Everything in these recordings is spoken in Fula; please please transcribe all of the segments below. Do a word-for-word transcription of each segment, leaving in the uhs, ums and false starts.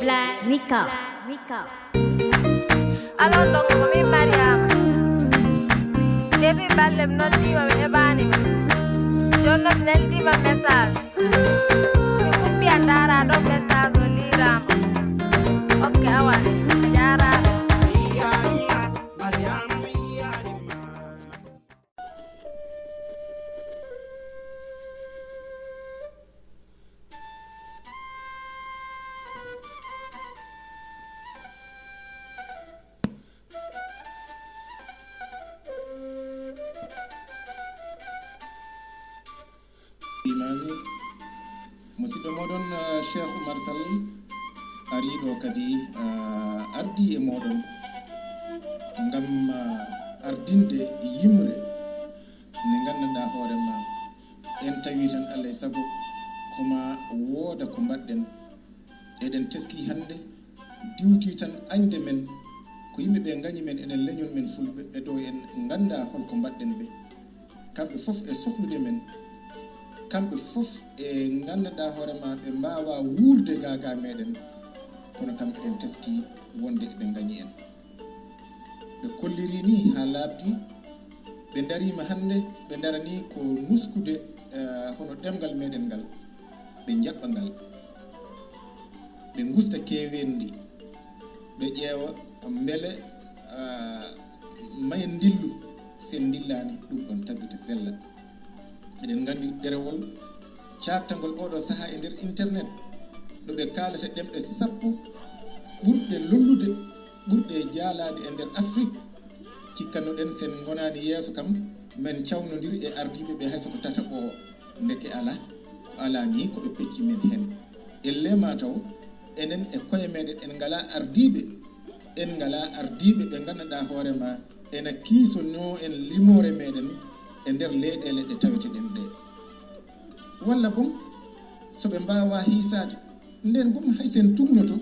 Rika. Alon ɗon ko min Mariama. Debi balle mi noddiima mi heɓaani ma. Jooni non mi neldiima message. Mi huɓɓi a ndaara ɗon message o liiraama. Okke awa a jaaraama. Imaami, musidɗo mooɗon, eh, Cheikh Oumar Sall arii ɗo kadi, eh, ardii e mooɗon ngam, eh, ardinde yimre nde nganndanɗaa hoore ma. En tawi tan, Allah e sago, ko ma wooda ko mbaɗɗen. Eɗen teskii hannde, diwtii tan añde men, ko yimɓe ɓe ngañi men enen leñol men Fulɓe, e dow en ngannda hol ko mbaɗɗen ɓe. Kamɓe fof e sohlude men, kamɓe fof e nganndanɗaa hoore ma ɓe mbaawaa wuurde gaa gaa meɗen, kono kam eɗen teskii wonde eɓe ngañi en. Ɓe kolliri nii haa laaɓti, ɓe ndariima hannde, ɓe ndaranii ko nuskude, eh, hono ɗemngal meɗen ngal, ɓe njaɓɓa ngal. Ɓe ngusta keeweendi, ɓe ƴeewa mbele, eh, mayen ndillu, sen ndillaani, ɗum ɗon tabbita sella. Eɗen nganndi ɗerewol caaktangol oɗo sahaa e nder internet, ɗo ɓe kaalata ɗemɗe sappo ɓurɗe lollude, ɓurɗe jaalaade e nder Afrik. Cikkannoɗen sen ngonaani yeeso kam, men cawnondir e ardiiɓe ɓe hay so ko tataɓo o. Ndeke alaa, ko alaa nii ko ɓe pecci men heen. Ellee maa taw enen e koye meɗen en ngalaa ardiiɓe, en ngalaa ardiiɓe ɓe nganndanɗaa hoore ma ena kiisonoo en limoore meɗen e nder leyɗeele ɗe taweteɗen ɗe. Walla boom, so ɓe mbaawaa hiisaade, ndeen boom hay sen tugnoto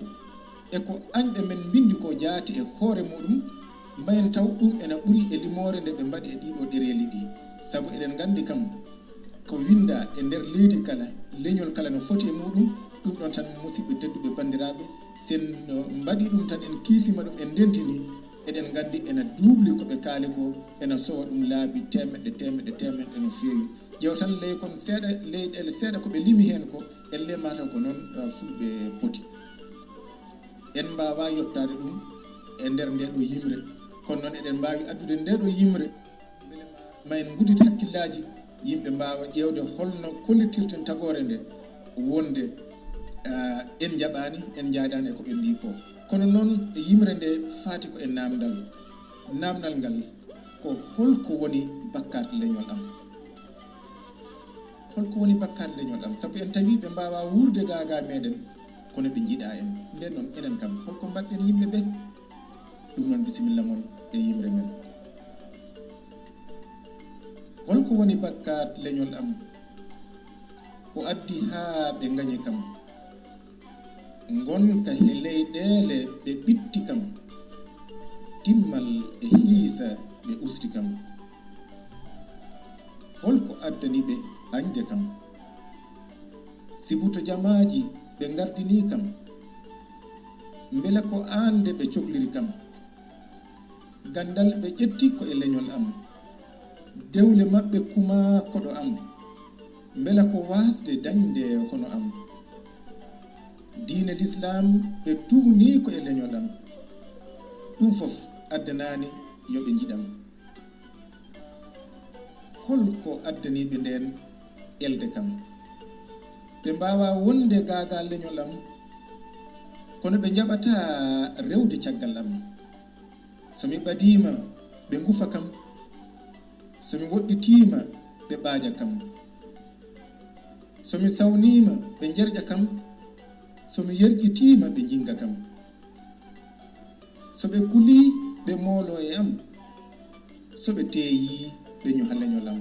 e ko añɓe men mbinndi ko jaati e hoore muɗum, mbayen taw ɗum ena ɓuri e limoore nde ɓe mbaɗi e ɗiɗo ɗereeli ɗi. Sabu eɗen nganndi kam, ko winndaa e nder leydi kala, leñol kala no foti e muɗum, ɗum ɗon tan, musidɓe tedduɓe banndiraaɓe, sen, uh, mbaɗi ɗum tan, en kiisima ɗum, en ndentini, eɗen nganndi ena duubli ko ɓe kaali ko, ena sowa ɗum laabi teemeɗɗe, teemeɗɗe, teemeɗɗe no feewi. Ƴeew tan ley kon seeɗa, leyɗeele seeɗa ko ɓe limi heen ko, ellee maa taw ko noon, uh, Fulɓe poti. En mbaawaa yoɓtaade ɗum e nder ndee ɗoo yimre, kono noon eɗen mbaawi addude ndee ɗoo yimre. Mbele ma, ma en nguddit hakkillaaji, yimɓe mbaawa ƴeewde hol no kollitirten tagoore nde, wonde, ah, en njaɓaani, en njaadaani e ko ɓe mbii ko. Kono noon, yimre nde faati ko e naamndal. Naamndal ngal ko: hol ko woni bakkaat leñol am? Hol ko woni bakkaat leñol am? Sabu en tawi ɓe mbaawaa wuurde gaa gaa meɗen, kono ɓe njiɗaa en. Ndeen noon, enen kam, hol ko mbaɗɗen yimɓe ɓe? Ɗum noon, bisimilla mon e yimre men. Hol ko woni bakkaat leñol am? Ko addi haa ɓe ngañi kam? Ngonka he leyɗeele ɓe ɓitti kam, timmal e hiisa ɓe usti kam. Hol ko addani ɓe añde kam? Sibu to jamaaji ɓe ngardinii kam, mbela ko aan de ɓe cokliri kam? Ganndal ɓe ƴetti ko e leñol am, dewle maɓɓe kumaa koɗo am, mbela ko waasde dañde hono am? Diine Lislaam ɓe tuugnii ko e leñol am, ɗum fof addanaani yo ɓe njiɗam. Hol ko addani ɓe ndeen elde kam? Ɓe mbaawaa wonde gaa gaa leñol am, kono ɓe njaɓataa rewde caggal am. So mi ɓadiima, ɓe ngufa kam. So mi woɗɗitiima, ɓe ɓaaja kam. So mi sawniima, ɓe njerƴa kam. So mi yerƴitiima, ɓe njinnga kam. So ɓe kulii, ɓe mooloo e am. So ɓe teeyii, ɓe ñoha leñol am.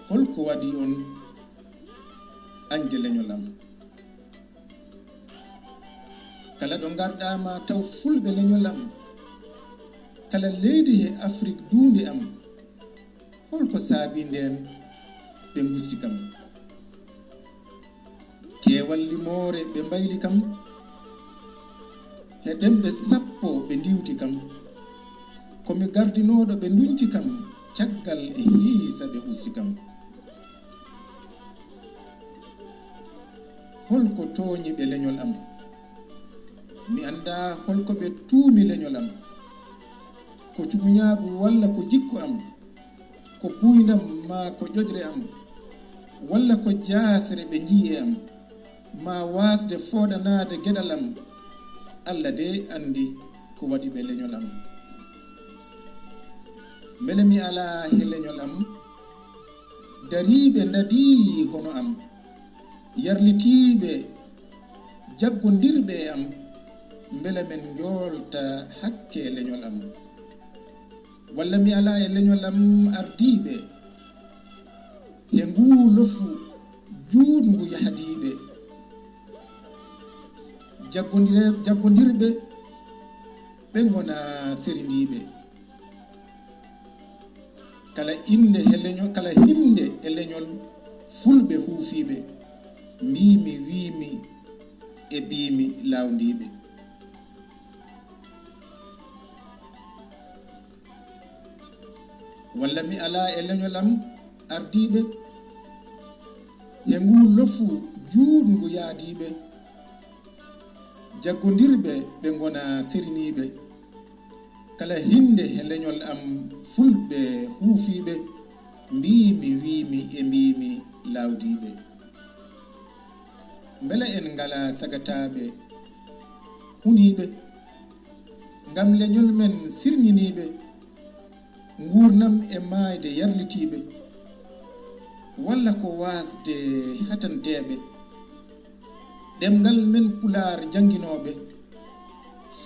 Hol ko waɗi on añde leñol am? Kala ɗo ngarɗaa ma taw Fulɓe leñol am, kala leydi he Afrik duundi am, hol ko saabii ndeen ɓe ngusti kam? Keewal limoore ɓe mbayli kam, he ɗemɗe sappo ɓe ndiwti kam. Ko mi gardinooɗo ɓe nduñci kam, caggal e hiisa ɓe usti kam. Hol ko tooñi ɓe leñol am? Mi anndaa hol ko ɓe tuumi leñol am. Ko cukuñaagu walla ko jikku am? Ko buuyndam maa ko ƴoƴre am? Walla ko jaasre ɓe njiyi e am? Maa waasde fooɗanaade geɗal am? Alla de anndi ko waɗi ɓe leñol am. Mbele mi alaa he leñol am? Dariiɓe ndadii hono am, yarlitiiɓe jaggondirɓe e am, mbele men njoolta hakke leñol am? Walla mi alaa e leñol am ardiiɓe, he nguu lofu juutngu yahdiiɓe, jaggondire-, jaggondirɓe ɓe ngonaa serindiiɓe. Kala innde he leñol, kala hinnde e leñol fulɓe huufiiɓe, mbiimi, wiimi e biimi laawndiiɓe. Walla mi alaa e leñol am ardiiɓe, he nguu lofu juutngu yahdiiɓe, jaggondirɓe ɓe ngonaa seriniiɓe. Kala hinnde he leñol am fulɓe huufiiɓe, mbiimi, wiimi e mbiimi lawdiiɓe. Mbela en ngalaa sagataaɓe huniiɓe, ngam leñol men sirñiniiɓe, nguurndam e maayde yarlitiiɓe, walla ko waasde hatanteeɓe? Ɗemngal men Pulaar jannginooɓe,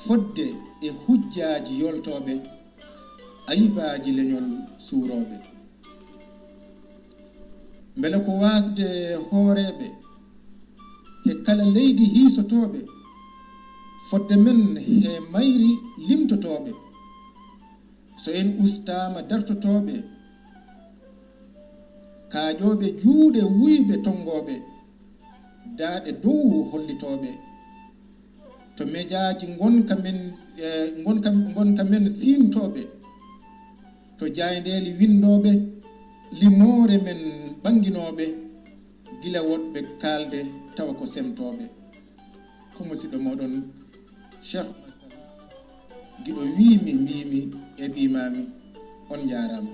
fodde e hujjaaji yooltooɓe, ayibaaji leñol suurooɓe. Mbele ko waasde hooreeɓe, he kala leydi hiisotooɓe, fodde men he mayri limtotooɓe? So en ustaama dartotooɓe, kaaƴooɓe juuɗe wuyɓe tonngooɓe, daaɗe dow hollitooɓe, to mejaaji ngonka men, eh, ngonka, ngonka men siimtooɓe, to jaayndeeli winndooɓe, limoore men ɓannginooɓe, gila woɗɓe kaalde tawa ko semtooɓe. Ko musiɗɗo mooɗon Cheikh Oumar Sall, giɗo wiimi, mbiimi e biimaami. On njaaraama.